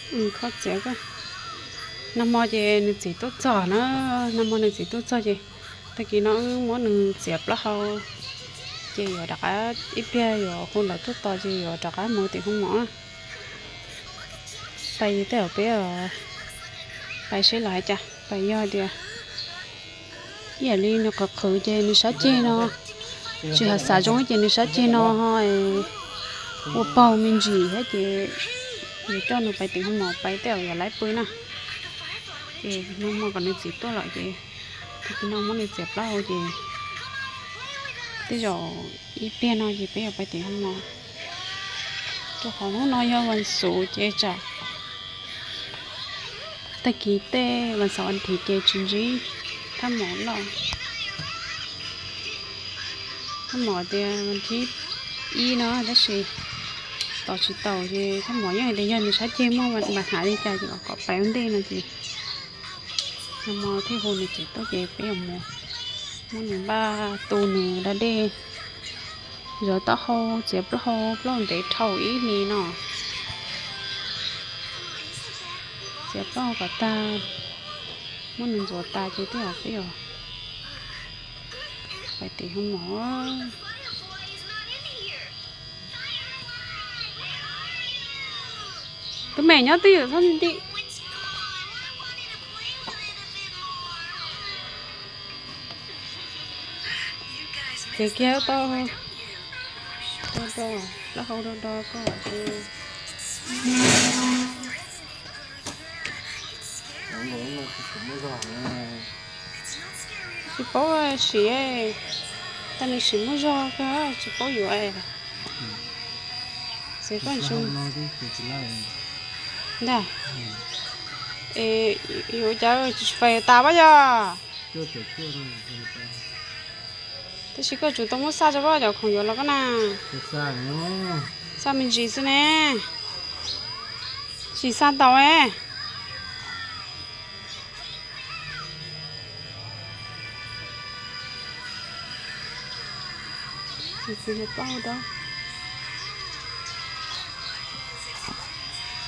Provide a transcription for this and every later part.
Khob txiav, nag hmo ces nws txiv tuaj txog na, nag hmo nws txiv tuaj txog ces tag kis no wb muab nws txiav plaub hau, ces yuav rov qab ib pliag yuav hu lawv tuaj tos ces yuav rov qab mus tim hoo mom. Pais tej zaum peb pais seb lawv hais cas, pais yog tias ib yam li nws qhwv qhwv ces nws sab ceg no, tsis hais xav zoo ces nws sab ceg no ho ua paug me ntsis thiab ces yuav coj nws pais tim hoo mom pais tej zaum yuav laib pw na. Ces nag hmo kom nws txiv tuaj lawm ces tag kis no muab nws txiav plaub hau ces tej zaum ib pliag no ces peb yuav pais tim hoo mom. Rau qhov hnub no yog vas xuv ces tsam tag kis tej vas xaum vas thiv ces tsis ntsib thaj mom loj. Thaj mom tias vas thib ib no tab sis tos tsis tau ces thaj mom yeej hais tias yog nws sab ceg muaj npam hnav li cas ces kom pais ua ntej no ces nag hmo thiaj hu nws txiv tuaj ces peb yuav mus muab nws npaj tu nws da dej, zov taub hau, txiav plaub hau, plaub hau ntev dhau ib hlis no. Txiav plaub hau kom tag, muab nws ntxuav tas ces tej zaum peb yuav pais tim hoo mom. Tus me nyuam twb ywm thaj nti. Ces kiag tau do do, plaub hau do do koj. Tsis paub siv, tau nws siv muaj zog kawg tsis paub yuav. Txiv koj tsis ntag. Es yuav cas tsis fais tas pab yog? Tab sis koj tsum tau muab xaj rau pab cov khoom yuav los koj na. Xaj me ntsis xwb ne. Tsis xaj tau e.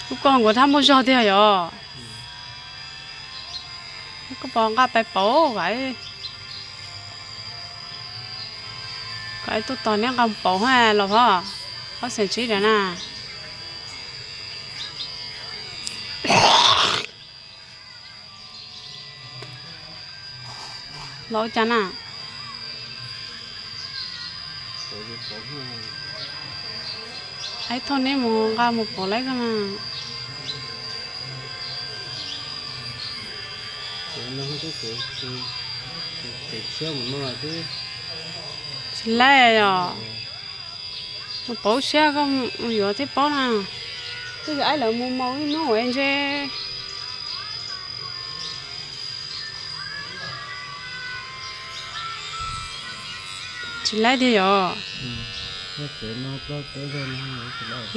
Lub koj nkuav thab muaj zog tiag yom. Koj puas nqa pais pauv? Kom tuaj tos neb nqa pauv los hov, ob xeem tsib rau na. Los ua cas na? Ib thaum neb mus nqa mus pauv laib koj na. Tsis laib os. Mus pauv siab koj mus yuav thiaj paub na. Twb yog aib lawv mus maus ib hnub ua ntshe. Tsis laib tiag yom.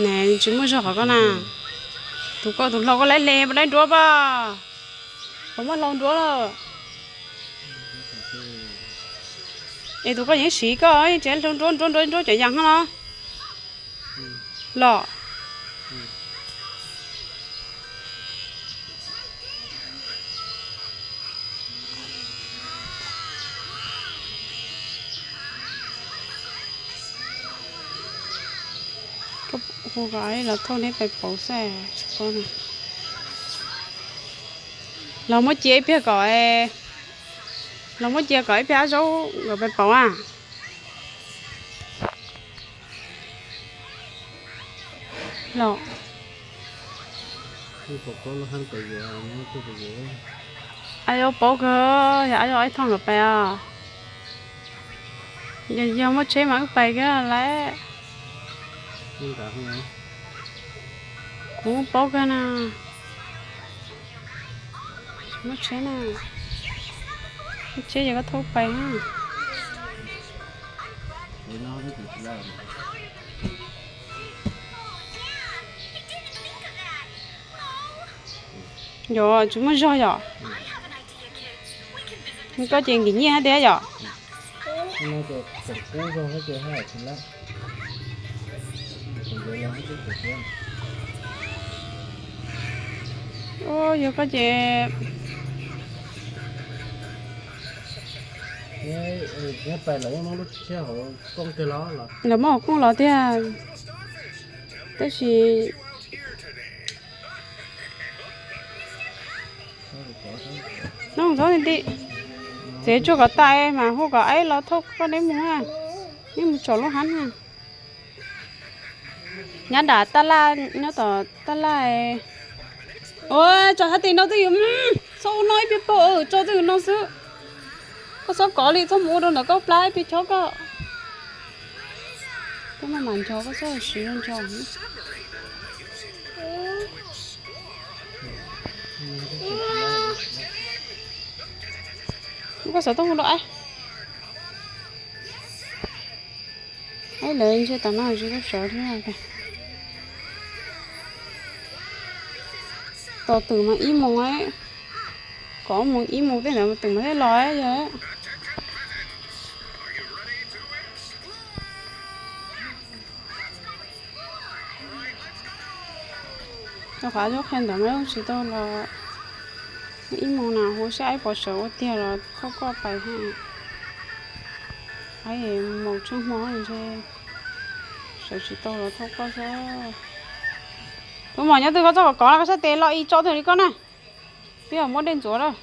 Ne tsis muaj zog qhov koj na. Tus koj tus hlau koj laib le puas laib nruab pab? Puas muaj hlau nruab lawm? Es tus koj yeej siv koj tsev hlau nruab nruab nruab nruab cov yas no los. Hu kom los thauj neb pais pauv xwb. Los muab cia ib pliag kom, los muab cia kom ib pliag ab zaub nkawd pais pauv a. Los, ab zaub paub kawg, yog ab zaub ib thooj nkawd pais os. Yog muaj tsheb mas wb pais kiag lawm. Kuv paub kawg na. Muaj tsheb na. Muaj tsheb yog koj thauj pais na. Yog tsis muaj zog yom. Koj ces nkim nyiaj tiag yom. Yog koj ces lawv muab hauv kooj los tiag, tab sis noj ntxov ti ti, txiav tsuag kom tas mas hu kom aib los thauj koj neb mus, neb mus tsom lub hab na. Nyab dam taj laj, nyob tom taj laj. Ua tso sab tes no twb yog, txhob ua no ib pliag paug, tso twb yog no xwb. Koj txhob kov li, txhob mus ua rau ntawm koj plab ib pliag chob koj. Koj maj mam ncho, koj txhob siv ncho. Koj xov tooj hu rau aib. Aib lawv ntshe tas no tsis tau sawv thiab. Tos twm mas ib moos, kov moos ib moos tej ntawd twm mas thiaj los yog. Rau qhov zaub qhia ntawd mas tsis tau los, ib moos na hu saib aib pom sawv ua tiag los thauj koj pais. Aib maus tsheej hmo ntshe sawv tsis tau los thauj koj xwb. Tus mom nyob twg koj txhob kov kov na, koj sab tes los ib tso twg li koj na. Peb muab dej ntxuav lawm.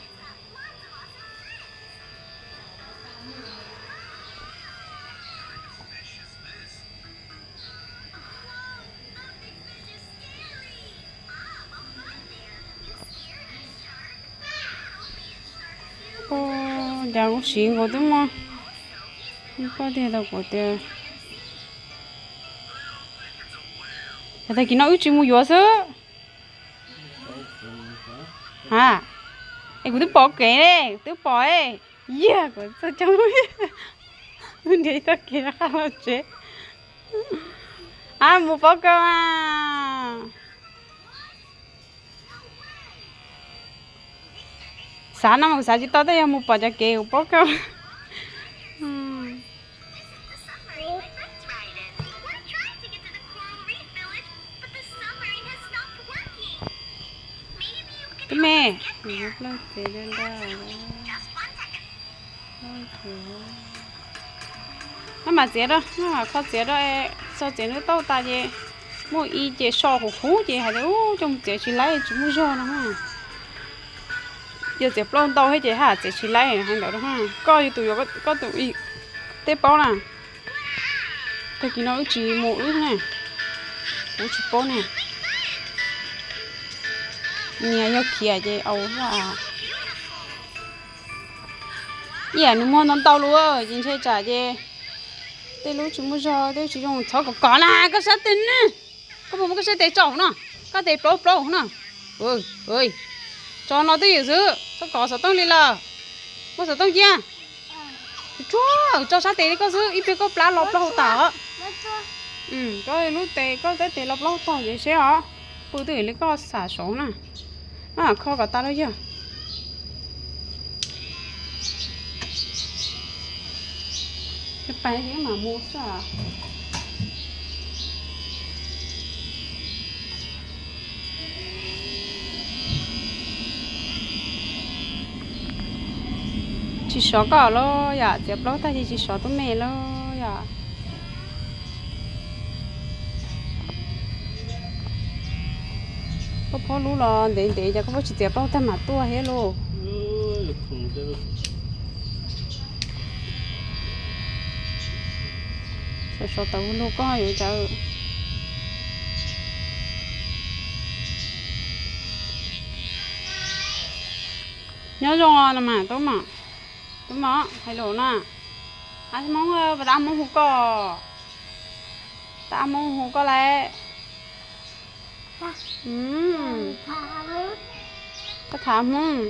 Cas kuv siv nkaus twb muaj, koj tiag tau kuv tias, tag kis no wb tsis mus yuav xwb. Ha, es kuv twb pom kev ne, twb pom, yog kuv txog coob, wb nrhiav txoj kev rov qab los tsev. A, mus paub kawg mas. Xav no mas kuv xav tsis tau, tej yog mus pom cov kev kuv paub kawg. Tub me, maj mam txiav rau, maj mam kho txiav rau, txog txiav ntawd tau tas ces muaj ib ce so huv huv ces hais tias ub, coj mus txiav tsis laib tsis muaj zog no. Yog txiav plaub ntau thiab ces haj txiav tsis laib hais ntawd rau. Koj yog tus yuav koj tus, tej paub na. Tag kis no wb tsis mus wb na, kuv tsis paub ne. Nias yog khiav ces au. Ib yam nws muag ntau ntau lawm ces ntshe tsam ces tej lub tsis muaj zog, tej tsis zoo, txhob kom kov na, koj sab tes ne. Koj puas muab koj sab tes tso hauv no, koj tes plaub plaub hauv no. Tso no twj ywm xwb, txhob kov xov tooj li lawm. Muab xov tooj cia. Tsuag tso sab tes li koj xwb, ib pliag koj plab los plaub hau tas os. Koj lub tes, koj tes los plaub hau tas ces seb os. Pw twj ywm li koj xav saud na. Kho kom tas los yog. Pais mam mus xwb. Tsis sov koj lawm yom, txiav plaub tag ces tsis sov tub me lawm yom. Koj phob lub los ntev ntev ces koj phob tsis txiav plaub tag mam tuaj thiab lauj. Sov sov tau lug koj yuav cas. Nyob zoo no mas tub mom, tub mom hais lus na. Ab Hmoob, puas tab Hmoob hu koj? Tab Hmoob hu koj lauj? Koj tham Hmoob.